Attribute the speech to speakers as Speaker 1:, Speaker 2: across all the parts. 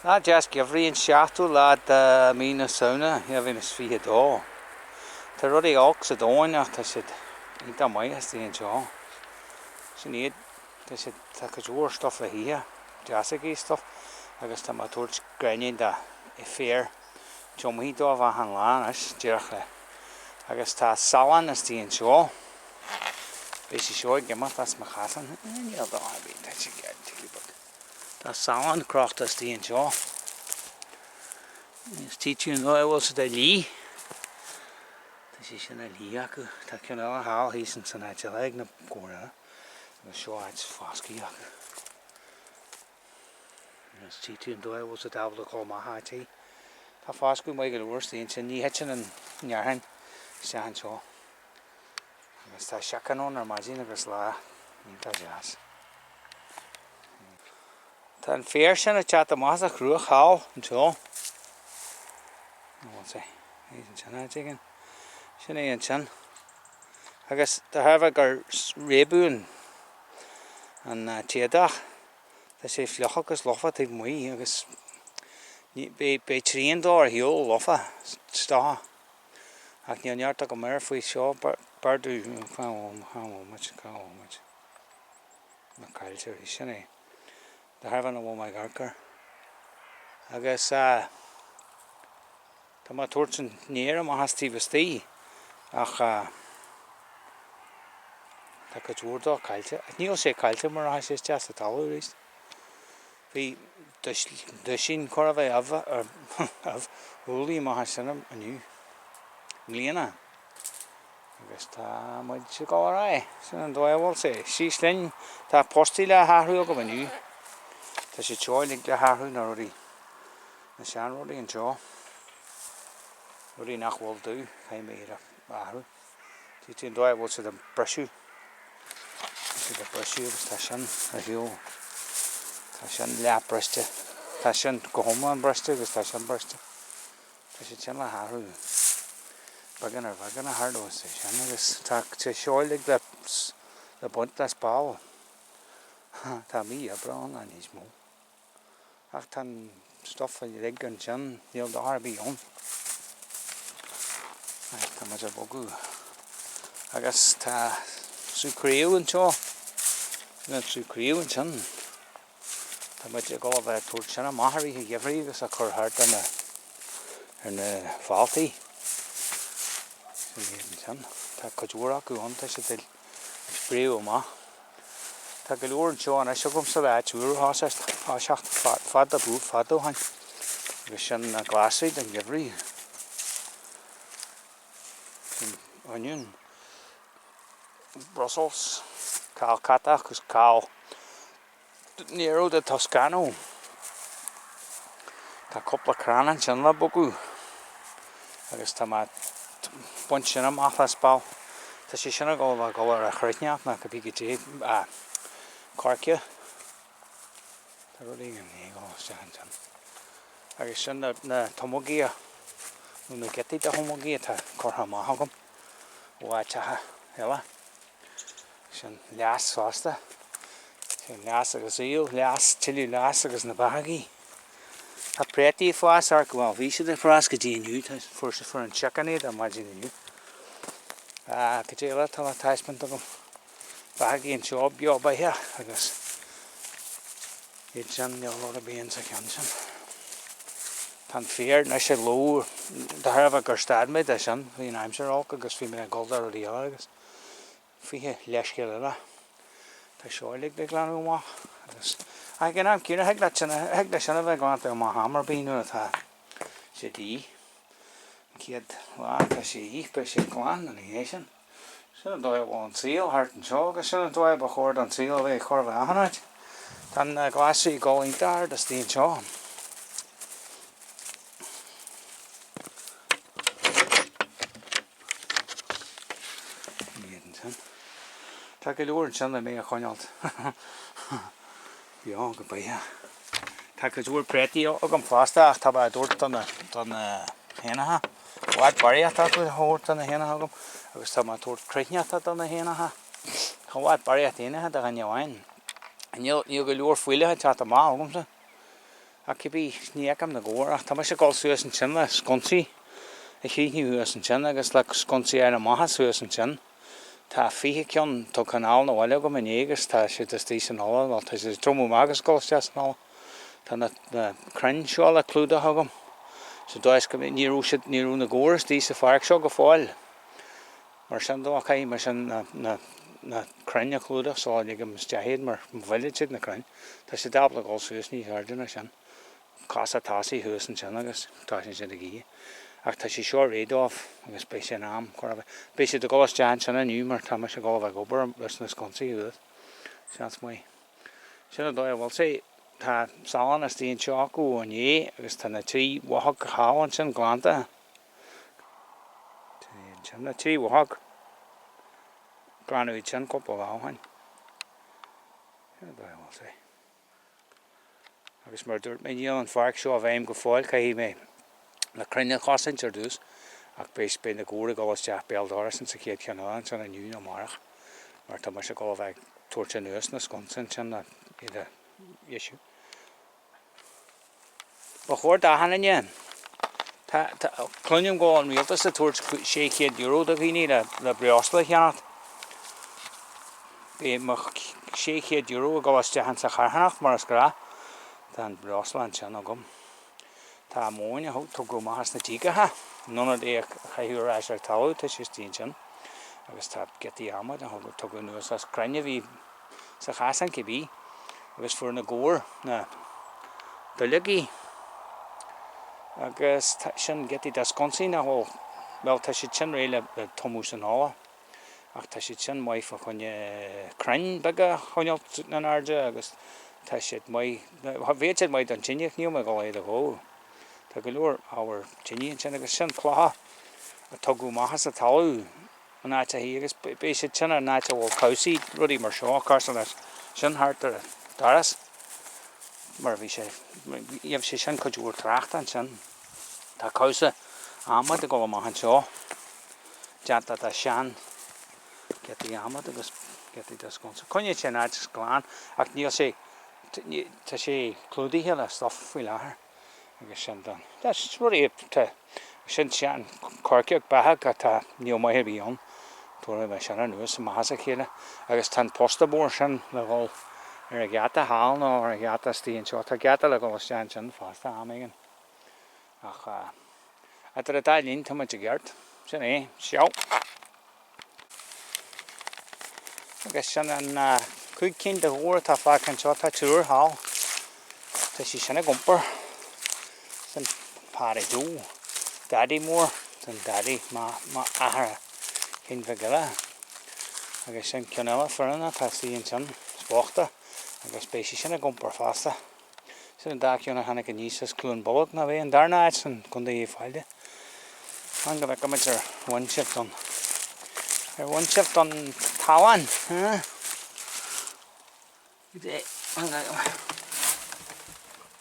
Speaker 1: Lá deas geimhridh, an seachtú lá de mí na Samhna 2022. Tá rudaí olc sa domhan ach tá siad iontach maith istigh anseo. Sin iad, tá siad, tá cuid mhór stuif le hithe, deasógaí stuif, agus tá mé ag tabhairt gráinnín de féar tiomthaithe dóibh achan lá anois, díreach le, agus tá salann istigh anseo. Beidh sé seo ag imeacht as mo chasán, níl dochar ar bith, tá sé ceart, tiocfaidh beag. Tá salann crochta istigh anseo. Is tchí tú an dóigh a bhfuil siad ag lí. Tá sé sin á lí acu. Tá ceann eile thall thíos ins an áit eile ag na gabhair eile. Agus seo áit foscaidh acu. Is tchí tú an dóigh a bhfuil siad ábalta dul amach áit í. Tá foscadh maith go leor istigh ansin. Ní thiteann an fhearthainn isteach anseo. Agus tá seiceann ann ar maidin agus lá iontach deas. Tá an féar sin ag teacht amach as a chruach thall anseo. An bhfuil sé? Thíos ansin áit éigin. Sin é ansin. Agus de thairbhe gur réabadh an an t-éadach, tá sé fliuch agus lofa taobh amuigh agus beidh trian dó ar shiúl lofa, is dócha. Ach níl neart agam air faoi seo, b'fhearr domh, cá bhfuil muid, cá bhfuil muid? Tá caillte arís, sin é. De thairbhe nach bhfuil mé ag amharc air. Agus tá mé ag tabhairt an fhéar amach as taobh istigh ach tá cuid mhór dó caillte. Ach níl sé caillte mar rachaidh sé isteach sa talamh arís. Bhí duisín chóir a bheith ubh úllaí amach as sin inniu, i mbliana. Agus tá muid ag dul ar aghaidh. Sin an dóigh a bhfuil sé. Síos linn. Tá postaí le hathrú agam inniu. Tá siad seo uilig le hathrú, na rudaí, na seanrudaí anseo. Rudaí nach bhfuil domh, caithfidh mé iad a athrú. Tchí tú an dóigh a bhfuil siad ag briseadh. Tá siad ag briseadh agus tá sin ar shiúl. Tá sin leath briste. Tá sin go hiomlán briste agus tá sin briste. Tá siad sin le hathrú. Beagán ar bheagán a tharlós sé sin agus tá sé seo uilig le le baint le spál. Tá mí oibre ann ná níos mó. Ach tá an stuif uilig ansin, níl dochar ar bith ann. Tá muid ag bogadh. Agus tá sú craobh anseo. Sin an sú craobh ansin. Tá muid ag dul a bheith ag tabhairt sin amach i rith an gheimhridh agus á cur thart ar na ar na fáltaí. Sin iad ansin. Tá cuid mhór acu ann, tá siad ag spréadh amach. Tá go leor anseo anois agamsa le áit úr a thoiseacht fada fada ó shin agus sin na glasraí don gheimhreadh. Sin oinniún Brussels, cál catach agus cál Nero di Toscano. Tá cúpla crann ansin le bogadh agus tá mé ag baint sin amach le spál. Tá sé sin ag dul a dhul ar an chruithneacht nó cibé goidé coirce. Tá rudaí ag dul isteach ansin. Agus sin na tumógaí nó na giotaí de thumógaí atá curtha amach agam ó áiteacha eile. Sin leas fosta. Sin leas agus aol, leas, tuilleadh leas agus na beachógaí. Tá préataí ag fás ort, bhuel bhí siad ag fás go dtí inniu, tá, fuair, fuair an seiceann iad ar maidin inniu. Ah, cad é eile atá le taispeáint agam? Beachógaí anseo beo beathach agus iad sin, níl rud ar bith insa cheann sin. Tá an féar anois ag lobhadh, de thairbhe gur stad mé de sin, bhí an aimsir olc agus bhí mé ag dul do rudaí eile agus 20 leithscéal eile. Tá seo uilig le glanadh amach agus ach ag an am céanna thig leat sin thig leis sin a bheith glanta amach am ar bith nuair atá sé de dhíth. An chéad lá atá sé de dhíth beidh sé glan ina dhiaidh sin. Sin an dóigh a bhfuil an saol thart anseo agus sin an dóigh ba chóir don saol a bheith chóir a bheith achan áit. Tá na glasraí ag dul iontach ard istigh anseo. Tá go leor ansin le mé a choinneáilt beo go beathach. Tá cuid mhór préataí agam fosta ach tá mé á dtabhairt do na do na héanacha. I bhfad barraíocht acu a thabhairt do na héanacha agam agus tá mé ag tabhairt cruithneachta do na héanacha. Tá i bhfad barraíocht éanacha do dhuine amháin. Níl níl go leor fuílleach ag teacht amach agamsa. Ach cibé, ní fheicim na gabhair ach tá mise ag dul suas ansin le sconsaí a chríochnú thuas ansin agus le sconsaí a fháil amach as thuas ansin. Tá 20 ceann tugtha anall 'na bhaile agam inné agus tá siad istigh san ola, bhuel tá siad ag triomú amach agus ag dul isteach san ola. Tá na crainn seo le clúdach agam sa dóigh is go, ní raibh siad, ní raibh na gabhair istigh sa pháirc seo go fóill. Mar sin de, caithfidh mise na crainn a chlúdach sula ligim isteach iad mar mhillfidh siad na crainn. Tá siad ábalta dul suas níos airde ná sin. Cosa tosaigh thuas ansin agus tosaíonn siad ag ithe. Ach tá sé seo réidh dóibh agus beidh sé in am chor ar bith. Beidh siad ag dul isteach ansin inniu mar tá mise ag dul a bheith ag obair leis na sconsaí thuas. Seans maith. Sin an dóigh a bhfuil sé. Tá salann istigh anseo acu ó inné agus tá na trí bhothóg thall ansin glanta. Sin na trí bhothóg. Glanadh iad sin cúpla lá ó shin. Sin an dóigh a bhfuil sé. Agus mar a dúirt mé, níl an pháirc seo i bhfeidhm go fóill, caithfidh mé na crainn a chosaint ar dtús, ach beidh, beidh na gabhair ag dul isteach béal dorais insa chéad cheann eile ansin inniu nó amárach, mar tá mise ag dul a bheith ag tabhairt anuas na sconsa ansin le iad a dheisiú. Ba chóir d'achan duine. Tá, tá, cluinim go bhfuil an rialtas ag tabhairt €600 do dhaoine le, le breosla a cheannacht. Beidh mo €600 ag dul isteach insa charthanacht mar is gnách. Tá an breosla ansin agam. Tá móin a tugadh amach as na díogacha, in ionad é a chaitheamh ar ais ar talamh, tá sé istigh ansin. Agus tá giotaí adhmaid a tugadh anuas as crainn a bhí sa chasán cibé, agus fuair na gabhair na duilleogaí agus sin giotaí de sconsaí nach bhfuil, bhuel tá siad sin réidh le tumadh san ola ach tá siad sin maith fá choinne crainn beaga a choinneáil in airde agus tá siad maith, bheadh siad maith don tine ach níl mé ag dul iad a dhó. Tá go leor ábhar tine ansin agus sin clocha a tugadh amach as an talamh. in áiteachaí agus beidh siad sin in áit a bhfuil cabhsaí, rudaí mar seo, cosúil leis sin thart ar an doras mar bhí sé, gheibh sé sin cuid mhór tráchta ansin. Tá cabhsa adhmaid ag dul amach anseo, déanta de shean giotaí adhmaid agus giotaí de sconsa. Coinníonn sé an áit glan ach níl sé, tá sé clúdaithe le stuif faoi láthair. Agus sin don. That's rudaí atá, sin sean coirceog beatha atá, níl maith ar bith ann. Tabharfaidh mé sin anuas amach as a chéile. Agus tá an posta mór sin le dhul ar an gheata thall nó ar an gheata istigh anseo. Tá geata le dhul isteach ansin fosta am éigin. Ach idir an dá linn tá muid i gceart. Sin é. Seó. Agus sin an 5 cinn de ghabhair atá fágtha anseo. Tá triúr thall. Tá sí sin ag iompar. Sin Paddy Joe. Daidí mór. Sin Daidí m'athair chinn bhig eile. Agus sin ceann eile fireann atá istigh ansin. Is bochta. Agus beidh sí sin ag iompar fosta. Sin an dá cheann a tháinig aníos as Cluain Bolg, ná bhí an darna áit san Contae Uíbh Fhailí. Fan go bhfeicfimid ar bhain sibh don ar bhain sibh don tallann, huh?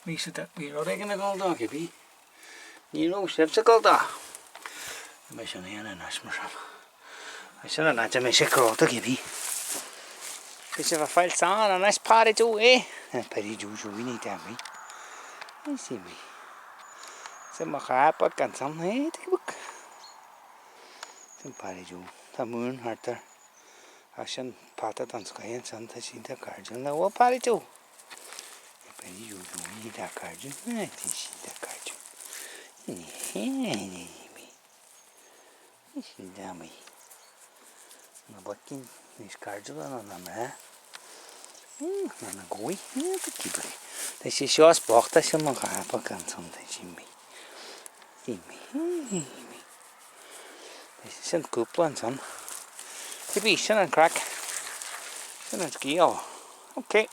Speaker 1: Bhí siad bhí rud éigin ag dul dó, cibé. Ní raibh sibhse ag dul dó. Ní mbeidh sin aon anois mar sin. Sin an áit a mbeidh sé crota cibé. Bhí sibh ag fáil salann anois Paddy Joe eh? Paddy Joe seo ní deimhin. Ní sí mé. Sin mo cheapadh gan san eh tuig Sin Paddy Joe. Tá múin thart air. Ach sin peata don scoith ansin tá sí iontach cairdiúil. Nach bhfuil Paddy Joe? Sin cúpla ansin. Cibé, sin an craic. Sin an scéal. Ok.